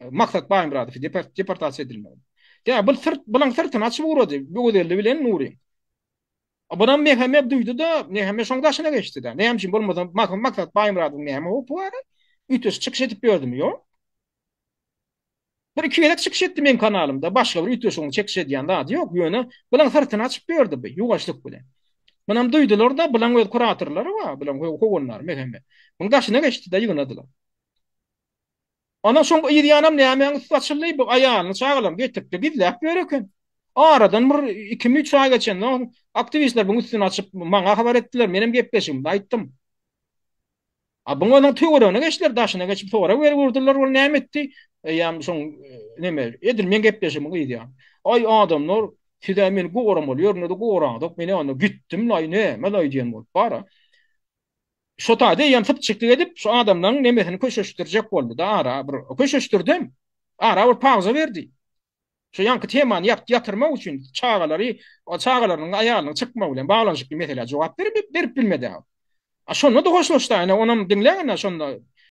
Maksat Baýmyradowy deportasiýa edilmegini. Ýa bu syrt, bulaň syrtyny açyp ugrady Öwezgeldi bilen Nury. Bunam MHM duýdy-da, MHM şoň daşyna geçdi-de. Näme üçin bolmasa Maksat Baýmyradowyň näme howpy bar? Üýtgeşik çykyş edip ýördümi? Ýok. Bir iki gezek çykyş etdi meň kanalymda. Başga bir üýtgeşigiň çykyş edýän zady ýok. Ýöne bulaň syrtyny açyp ýördi bu, ýuwaşlyk bilen. Munam duýdular-da, bulaň öz kuratorlary bar, bulaň howandary MHM. Muň daşyna geçdi-de, ýygnadylar. Ondan soň yz ýanam nämäň üsti açyldy, bu aýalyny, çagalaryny getiripdi, gizläp ýör eken. Aradan bir ikimi üç aý geçenden soň aktiwistler buň üstüni açyp, maňa habar etdiler, menem gepleşigimde aýtdym. A buň onuň töweregine geçdiler, daşyna geçip sorag berip urdular, ol näme etdi? Eýýäm şoň neme, edil meň gepleşigimiň yz ýany. Aý adamlar, siz-ä meni goramaly ýerinde-de goraňzok, men-ä onda gitdim-laý, näme-laý diýen bolup bar-a. Şo taýda eýýäm sypjyklyk edip, şu adamlaryň nemesini köşeşdirjek boldy-da, ara bir köşeşdirdem. Ara bir pauza berdi. Şu ýaňky temany ýapdy ýatyrmak üçin çagalary, çagalarynyň aýalynyň çykmagy bilen baglanyşykly meselä jogap berip, berip bilmedi. A şonda-da hoşlaşdy, ine, onam diňläň ine şonda.